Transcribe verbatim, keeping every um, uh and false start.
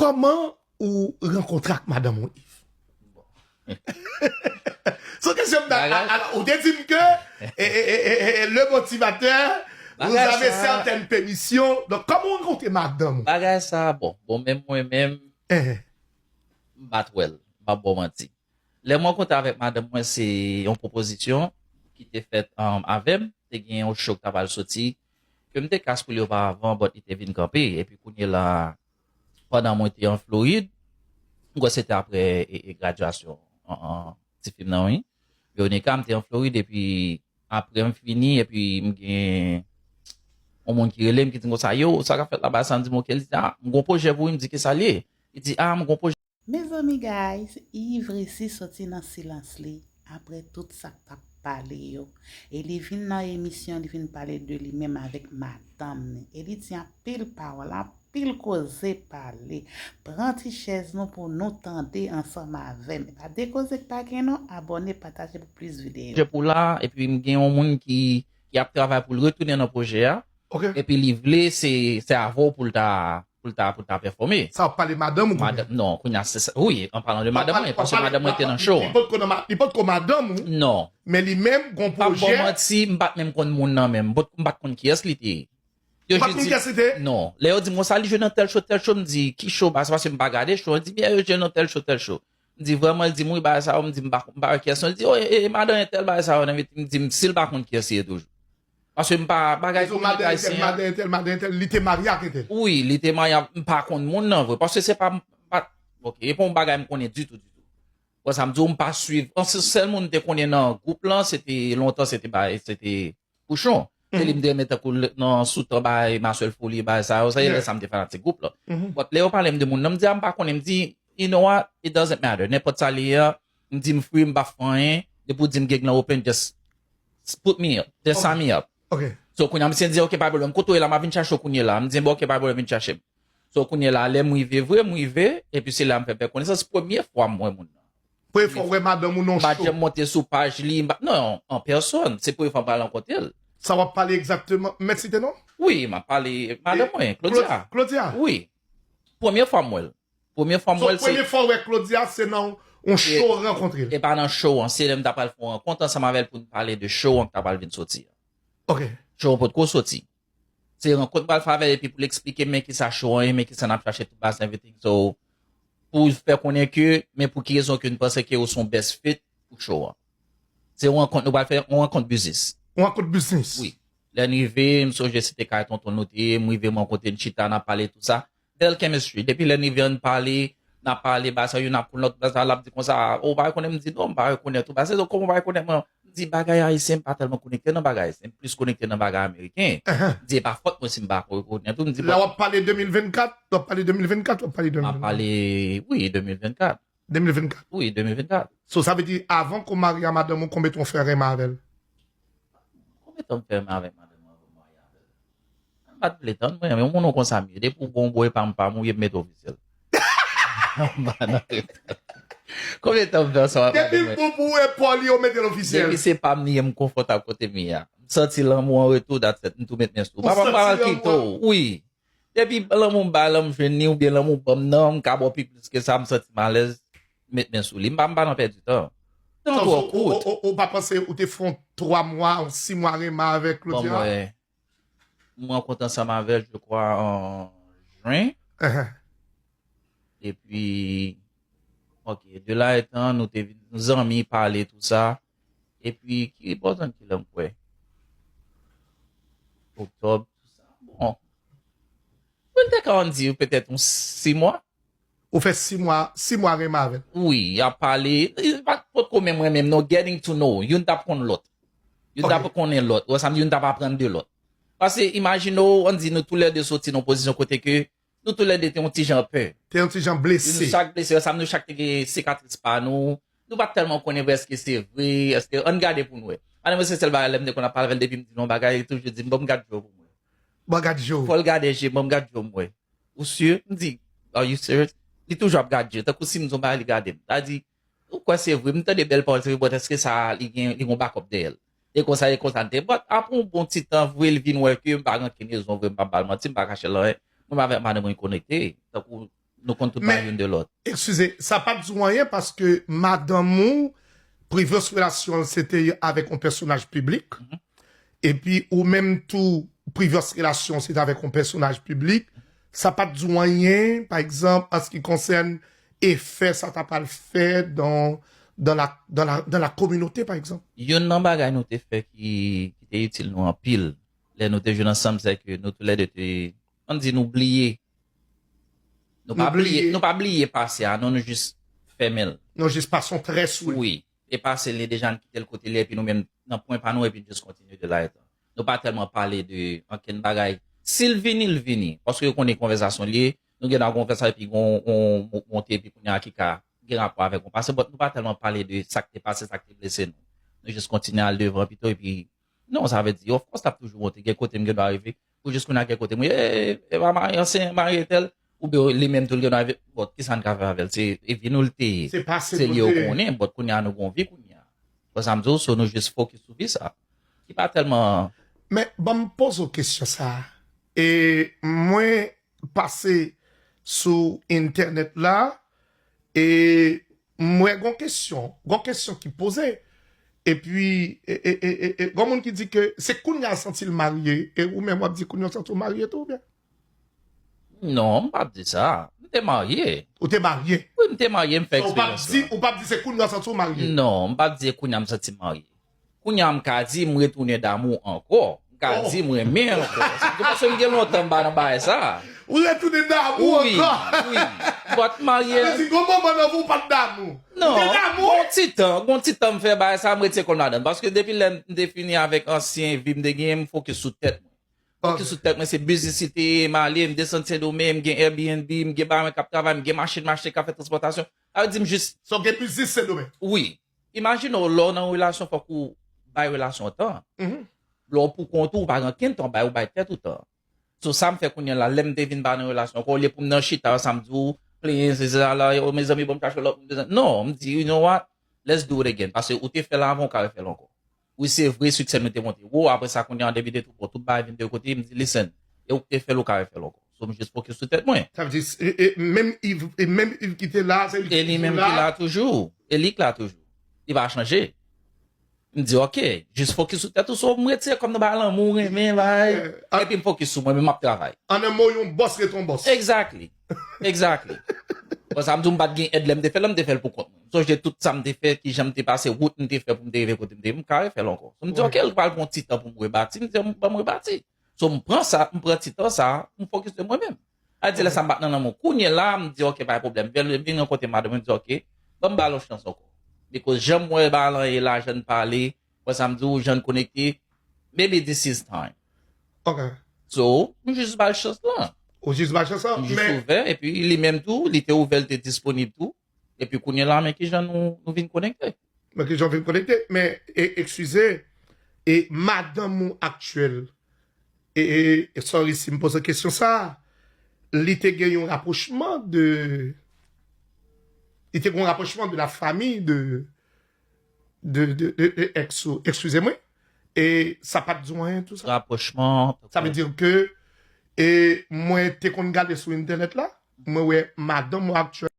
Kòman ou rankontre ak madanm ou, Yves? Se yon kesyon m ta, alò, ou te di m ke e, e, e, e, e, le motivateur, vous avez certaines permissions. Donk, kòman ou rankontre madanm ou? Bagay sa, bon, bon, menm mwen menm, m pa t wè l, m pa ba w manti. Lè m rankontre avèk madanm mwen, se yon pwopozisyon ki te fèt, um, avè m. Te gen yon show k ta pral soti, ke m te kas pou li oparavan, but li te vin kanpe. Epi kounye la, pandan mwen te an Florid, m kwè se te apre e, e gradyasyon an, an, ti fi m nan, wi. Veronica, m te an Florid, epi apre m fini, epi m gen yon moun ki rele m, ki di m konsa, "Yo, sa k ap fèt laba sa?" M di, "M oke." Li di, "Ah, m gon pwojè pou ou." M di, "Kisa l ye?" Li di, "Ah, m gon pwojè." Mezanmi, guys, Yves resi soti nan silans li apre tout sa k t ap pale yo. E li vin nan emisyon, li vin pale de li menm avèk madanm ni. E li di anpil pawòl, anpil koze pale. Pran ti chèz nou pou nou tande ansanm avè m. E pa de koze k pa gen non, abòne, pataje pou plis videyo. Pwojè pou la, epi m gen yon moun ki, ki ap travay pou l retounen nan pwojè a. Ok. Epi li vle se, se avè w pou l ta, pou l ta, pou l ta pèfòme. Sa w ap pale madanm ou kounye a? Madanm, non, kounye a se sa. Wi, an palan de madanm mwen, paske madanm mwen te nan show an. Li potko nan ma-, li potko madanm ou. Non. Men li menm gon pwojè. M p ap ba w manti, m pa t menm konn moun nan menm. M pa t, m pa t konn kiyès li te ye. Ou pa t konn kiyès li te ye? Non. Lè yo di m konsa, li jwe nan tèl show, tèl show, m di, "Ki show, bagay sa?" Paske m pa gade show an. Li di, "Byen, yo jwe nan tèl show, tèl show." M di, "Vrèman?" Li di m, "Wi, bagay sa yo." M di, "M pa, m pa wè kiyès." Li di, "O, e, e, madanm entèl, bagay sa yo nan." M di, m, si l pa konn kiyès li ye toujou. Paske m pa, bagay ki vin Ayisyen an. Madan entèl, madan entèl, li te marye ak entèl. Wi, li te marye ak, m pa konn moun nan vre. Paske se pa, m pa, ok, e pa yon bagay m konnen ditou, ditou. Bon, sa m di w, m pa swiv. An, se sèl moun m te konnen nan gwoup lan, se te lontan, se te bay, se te Pouchon. Se li m te renmen tankou l-, nan sou tan bay Maswèl Foli, bay sa yo, se lè sa m te fanatik gwoup lan. But lè yo pale m de moun nan, m di, "A, m pa konnen." M di, "You know what? It doesn't matter." Nenpòt sa li ye a, m di, "M free, m pa fè anyen." Depi w di m gig lan open, just put me up. Just sign me up. Ok. So, kounye a, misye di, "Ok, pa pwoblèm. Kote w ye la, m a vin chache w kounye a la." M di, "Bon, ok, pa pwoblèm, vin chache m." So, kounye a, lè m rive vre, m rive, epi se la m fè, fè konesans. Premye fwa m wè moun nan. Premye fwa w wè madanm ou nan show? M pa t janm monte sou paj li, m pa, non, an pèsòn. Se premye fwa m pral rankontre l. Sa w ap pale egzakteman? M mèt site non? Wi, m ap pale madanm mwen, Claudia. Claudia? Wi. Premye fwa m wè l. Premye fwa m wè l, se premye fwa w wè Claudia, se nan yon show w rankontre l? E pa nan show an, se lè m ta pral fè yon rankont ansanm avè l pou n pale de show an k ta pral vin soti a. Ok. Show an potko soti. Se rankont m pral fè avè l epi pou l eksplike m men kisa show an ye, men kisa n ap chache, tout baz, everything. So, pou fè konnen ke, men pou ki rezon ke n panse ke ou se yon best fit pou show an. Se yon rankont nou pral fè, yon rankont biznis. Yon rankont biznis? Wi. Lè n rive, m sonje se te kay tonton nou te ye, m rive m rankontre n chita, n ap pale tout sa. Bèl chemistry. Depi lè n rive, n pale, n ap pale, ba sa youn ap konn lòt, ba sa l ap di konsa, "O, w pa rekonèt m?" M di, "Non, m pa rekonèt ou." Ba se kòman w pa rekonèt mwen? M di, "Bagay ayisyen, m pa tèlman konekte nan bagay ayisyen, m plis konekte nan bagay ameriken." M di, "E pa fòt mwen si m pa rekonèt ou." M di, lè w ap pale de mil vennkat, w ap pale de mil vennkat, w ap pale de mil vennkat? M ap pale, wi, de mil vennkat. De mil vennkat? Wi, de mil vennkat. So, sa vle di, avan ke w marye a madanm ou, konbyen tan w fè renmen avè l? Konbyen tan m fè renmen avèk madanm mwen avan m marye avè l? M pa t vle tann, mwen, men moun ou konsa m ye. Depi w gon bò epa m pa mouye, m mete ofisyèl. M pa nan retan. Konbyen tan m fè ansanm avèk mwen? Depi l bon pou ou, epa w li, ou mete l ofisyèl. Depi se pa m li ye, m konfòtab kote m ye a. M santi lanmou an retou, that's it. M tou met men sou ou. Papa, m pa pral kite w. Wi. Depi lanmou m bay la, m jwenn li, oubyen lanmou ban m nan, m ka ba w pi plis ke sa, m santi m alèz, m met men sou li. M pa, m pa nan pèdi tan. Tan twò kout. Ou, ou, ou pa panse ou te fè yon twa mwa, yon sis mwa renmen avèk Claudia? Bon, mwen, m rankontre ansanm avè l, je crois, an jen. Epi, ok, de la etan, nou te vin zanmi, pale, tou sa. Epi, ki bò zòn ki lè m kwè? Oktòb, tou sa. Bon. Mwen te ka ann di, petèt, yon sis mwa. Ou fè sis mwa, sis mwa renmen avè l? Wi, y ap pale. Li pa t potko menm renmen m, non, getting to know. Youn t ap konn lòt. Youn t ap konnen lòt. Ou wè sa m di, youn t ap aprann de lòt. Paske, imajine w, ann di nou toulède soti nan yon pozisyon kote ke nou toulède te yon ti jan pè. Te yon ti jan blese. Nou chak blese, ou wè sa m di, nou chak te gen sikatris pa nou. Nou pa t tèlman konnen vre èske se vre, èske, ann gade pou n wè. Madanm mwen se sèl bagay, lè m te konn ap pale avè l depi m di l yon bagay, li toujou di m, "Bon, m gad je w pou m wè." Bon, gad je w. Fò l gade je m, bon, m gad je w m wè. Ou sure? M di, "Are you serious?" Li toujou ap gad je, tankou si m di yon bagay, li gade m. Sa di, ou kwè se vre, m tande bèl pawòl, se vre, but èske sa, li gen, li gen yon backup dèyè l? E konsa, e konsa, n te, but apre yon bon ti tan, vre, l vin wè ke m pa gen okenn rezon, vre, m pa ba l manti, m pa kache l anyen. Mwen avèk madanm mwen konekte, tankou Nou konn tout bagay youn de lòt. Eskize, sa pa di w anyen paske madanm ou previous relasyon l se te avèk yon pèsonaj piblik. Epi ou menm tou previous relasyon se te avèk yon pèsonaj piblik. Sa pa di w anyen, pa egzanp, an se ki konsèn efè sa ta pral fè dans dans la dans la dans la communauté pa egzanp. Youn nan bagay nou te fè ki ki te itil nou anpil lè nou te jwenn ansanm se ke nou toulède te ann di nou bliye nou pa bliye nou pa bliye pase a non nou jis fèmen l. Nou jis pase yon trè sou li. Wi. E pase li deja n kite l kote li epi nou menm nan pwen pa nou epi n jis kontinye de la etan. Nou pa tèlman pale de ankenn bagay. Si l vini, l vini. Paske yo konnen konvèsasyon li ye. Nou gen nan konvèsasyon epi gon on monte epi kounye a ki ka gen rapò avèk yon pase. But nou pa tèlman pale de sa k te pase, sa k te blese nou. Nou jis kontinye al devan pito epi non, sa vle di, of course, l ap toujou monte. Gen kote m gen dwa rive. Pou jis kounye a gen kote m ye, e pa mari ansyen, mari entèl. Oubyen li menm tou l gen dwa rive. But kisa n ka fè avè l? Se e vi nou l te ye. Se li yo konnen, but kounye a nou gon vi kounye a. Wè sa m di w, so nou jis fokis sou vi sa. Ki pa tèlman. Men ban m poze w kesyon sa. E mwen pase sou entènèt la, e m wè gon kesyon, gon kesyon ki poze. Epi, e, e, e, e, e, gon moun ki di ke se kounye a l santi l marye, e ou menm w ap di kounye a w santi w marye tou, oubyen? Non, m p ap di sa. M te marye. Ou te marye? Wi, m te marye, m fè eksperyans la. Ou p ap di se kounye a w santi w marye? Non, m p ap di se kounye a m santi m marye. Kounye a m ka di m retounen damou ankò. M ka di m renmen ankò. Se paske m gen lontan m pa nan bagay sa. Ou retounen damou ankò? Wi, wi. But marye. Sa vle di gon moman nan vi w ou pa t damou? Non, gon ti tan, gon ti tan m fè bagay sa, m retire kò m ladan l. Paske depi lè m te fini avèk ansyen vi m te genyen, m fokis sou tèt mwen. Fokis sou tèt mwen, se biznis li te ye, m ale, m desann Sendomeng, m gen Airbnb, m gen bagay mwen k ap travay, m gen machin m achte k ap fè transpòtasyon. Sa vle di m jis. Sa w gen biznis Sendomeng? Wi. Imajine w, lè w nan yon relasyon, fòk ou bay relasyon an tan. Lè w pou kont ou, ou pa gen ankenn tan w bay, ou bay tèt ou tan. So sa m fè kounye a la, lè m te vin pa nan relasyon ankò, olye pou m nan chita, sa m di w, plenyen, se sa la, o mezanmi, ban m chache lòt moun, mezanmi. Non, m di, you know what? Let's do it again. Paske ou te fè l avan, ou ka refè l ankò. Wi, se vre, siksè nou te monte wo. Apre sa, kounye a, an de mil vennde, tou, bon, tout bagay vin de kote, m di, listen, e ou k te fè l, ou ka refè l ankò. So, m jis fokis sou tèt mwen. Sa vle di, e, e, menm Iv, e menm Iv ki te la, se li ki toujou la. E li menm ki la toujou. E li k la toujou. Li pa chanje. M di, ok, jis fokis sou tèt ou, so, m retire kò m nan bagay lanmou, renmen, bagay. Epi m fokis sou mwen, men m ap travay. An en mo, yon bòs rete yon bòs. Exactly. Exactly. Bon, sa m di w, m pa t gen èd lè m te fè l, m te fè l pou kont mwen. M sonje tout sa m te fè, kijan m te pase, wout m te fè pou m te rive kote m te ye, m ka refè l ankò. So, m di, ok, l pral pran ti tan pou m rebati, m di, ban m rebati. So, m pran sa, m pran ti tan sa, m fokis de mwen menm. A di lè sa m pa t nan lanmou. Kounye la, m di, ok, pa gen pwoblèm. Vin, vin rankontre madanm mwen, m di, ok, ban m ba l yon chans ankò. Because jan m wè bagay lan ye la, jan n pale, wè sa m di w, jan n konekte, maybe this is time. Ok. So, m jis ba l chans lan. Ou jis ba l chans lan, men. M jis ouvè, epi li menm tou, li te ouvè, li te disponib tou. Epi kounye la, men kijan nou, nou vin konekte. Men kijan w vin konekte. Men, e, eskize, e madanm ou aktyèl, e, e, e, sorry si m poze kesyon sa, li te gen yon rapwochman de, li te gen yon rapwochman de la famille de, de, de, de, de ex ou, eskize mwen, e sa pa t di w anyen tou sa? Rapwochman. Sa vle di ke, e mwen te konn gade sou entènèt la, mwen wè madanm ou aktyèl.